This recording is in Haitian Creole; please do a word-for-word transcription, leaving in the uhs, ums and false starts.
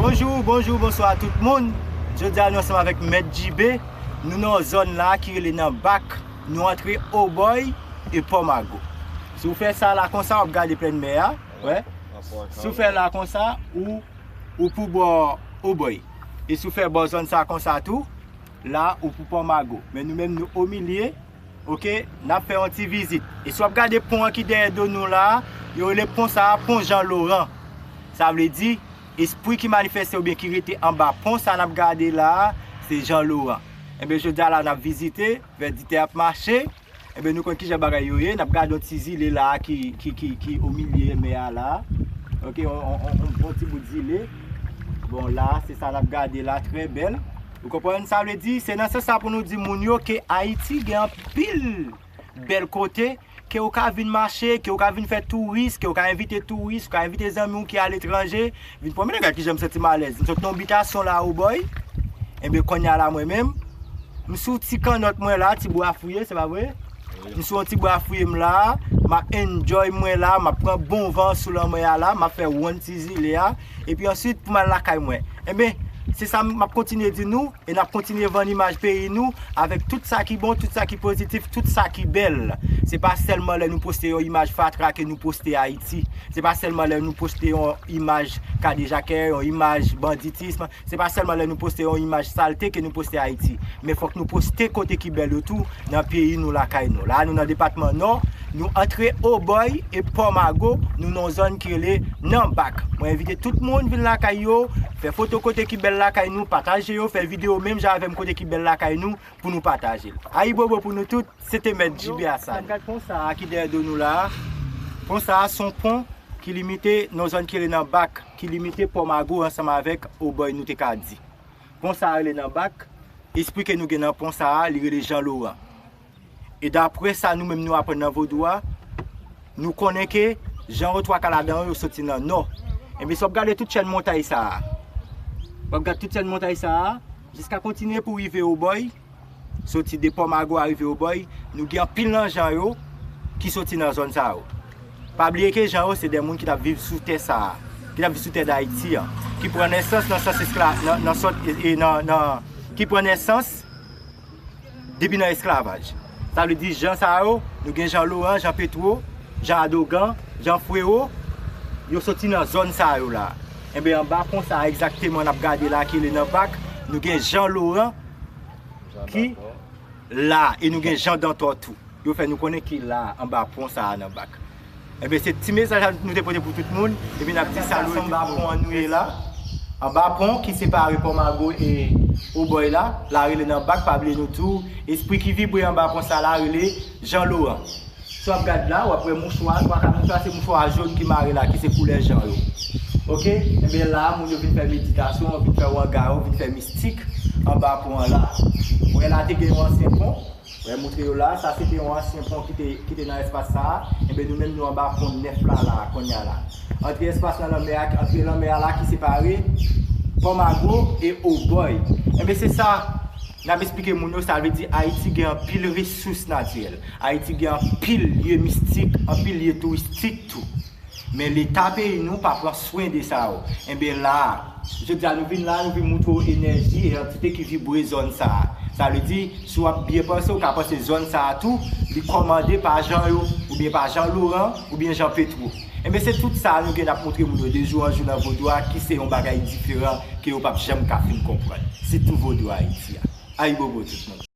Bonjou, bonjou, bonswa tout moun. Jodi a nou ansanm avèk Mèt J B. Nou nan yon zòn la ki rele nan Bak. Nou antre Obòy e Pòmago. Si w fè sa la konsa, w ap gade plèn mè a. Wè. Si w fè la konsa, ou, ou pou bò Obòy. E si w fè bò zòn sa konsa tou, la ou pou Pòmago. Men nou menm nou omilye, oke, n ap fè yon ti vizit. E si w ap gade pon an ki dèyè do nou la, yo rele pon sa a pon Jan Loran. Sa vle di, espri ki manifeste oubyen ki rete anba pon sa n ap gade la a, se Jan Loran. Enben, jodi a la n ap vizite, vèditè ap mache, enben, nou konn kijan bagay yo ye, n ap gade yon ti zile la a ki, ki, ki, ki omilye mè a la. Oke, on, on, on, on, on ti bout zile. Bon, la, se sa n ap gade la, trè bèl. Ou konprann? Sa vle di, se nan sans sa pou nou di moun yo ke Ayiti gen anpil bèl kote, ke ou ka vin mache, ke ou ka vin fè touris, ke ou ka envite touris, ou ka envite zanmi w ki aletranje, vin pwonmennen. Gad kijan m santi m alèz. M sot nan yon bitasyon la, Obòy. Enben, kounye a la, mwen menm, m sou ti kannòt mwen la, ti bwa fouye, se pa vre? M sou yon ti bwa fouye m la, m ap enjoy mwen la, m ap pran bon van sou lanmè a la, m ap fè wonn ti zile a, epi answit pou m al lakay mwen. Enben, se sa m ap kontinye di nou, e n ap kontinye vann imaj peyi nou avèk tout sa ki bon, tout sa ki pozitif, tout sa ki bèl. Se pa sèlman lè nou poste yon imaj fatra ke nou poste Ayiti. Se pa sèlman lè nou poste yon imaj kadejakè, yon imaj banditism. Se pa sèlman lè nou poste yon imaj salte ke nou poste Ayiti, men fòk nou poste kote ki bèl yo tou nan peyi nou, lakay nou. La, nou nan depatman Nò, nou antre Obòy e Pòmago, nou nan yon zòn ki rele Nan Bak. Mwen envite tout moun vin lakay yo, fè foto kote ki bèl lakay nou, pataje yo, fè videyo menm jan avè m kote ki bèl lakay nou pou nou pataje l. Ayibobo pou nou tout, se te Mèt J B Asani. N ap gad pon sa a ki dèyè do nou la a. Pon sa a se yon pon ki limite nan yon zòn ki rele Nan Bak, ki limite Pòmago ansanm avèk Obòy, nou te ka di. Pon sa a rele Nan Bak, espri ke nou gen nan pon sa a, li rele Jan Loran. E daprè sa nou menm nou aprann nan vodou a, nou konnen ke jan yo twa ka ladan yo, yo soti nan nò. Enben, si w ap gade tout chèn montay sa a, w ap gade tout chèn montay sa a, jiska kontinye pou rive Obòy, soti de Pòmago a rive Obòy, nou gen anpil nan jan yo ki soti nan zòn sa yo. Pa bliye ke jan yo se de moun ki t ap viv sou tè sa a, ki t ap viv sou tè Dayiti an, ki pran nesans nan sans eskla-, nan, nan sòt, e, e nan, nan, ki pran nesans depi nan esklavaj. Sa vle di jan sa yo, nou gen Jan Loran, Jan Petwo, Jan Adogan, Jan Fwewo, yo soti nan zòn sa yo la. Enben, anba pon sa a egzakteman n ap gade la ki rele Nan Bak, nou gen Jan Loran ki la, e nou gen Jan Dantò tou. Yo fè nou konnen ki la, anba pon sa a Nan Bak. Enben, se ti mesaj sa nou te pote pou tout moun. Epi n ap di sa, se anba pon an nou ye la. Anba pon ki separe Pòmago e Obòy la, la rele Nan Bak, pa bliye nou tou. Espri ki vibre anba pon sa la rele Jan Loran. Si w ap gad la, w ap wè mouchwa, twa ka mouchwa, se mouchwa jòn ki mare la, ki se koulè jan yo. Oke? Enben la, moun yo vin fè meditasyon, vin fè wanga yo, vin fè mistik anba pon an la. Wè la te gen yon ansyen pon. Wè, montre yo la, sa se te yon ansyen pon ki te, ki te nan espas sa a. Enben, nou menm nou anba pon nèf la, la, kounye a la. Antre espas nan lanmè a, antre lanmè a la ki separe Pòmago e Obòy. Enben, se sa n ap esplike moun yo, sa vle di Ayiti gen anpil resous natirèl. Ayiti gen anpil lye mistik, anpil lye touristik tou. Men Leta peyi nou pa pran swen de sa yo. Enben la, jodi a nou vin la, nou vin montre w enèji e antite ki vibre zòn sa a. Sa vle di, si w ap byen panse, w ka panse zòn sa a tou, li kòmande pa Jan yo, oubyen pa Jan Loran, oubyen Jan Petwo. Enben se tout sa a nou gen n ap montre moun yo de jou an jou nan vodou a, ki se yon bagay diferan ke yo p ap janm ka fin konprann. Sitou vodou Ayiti a. Ayibobo tout moun.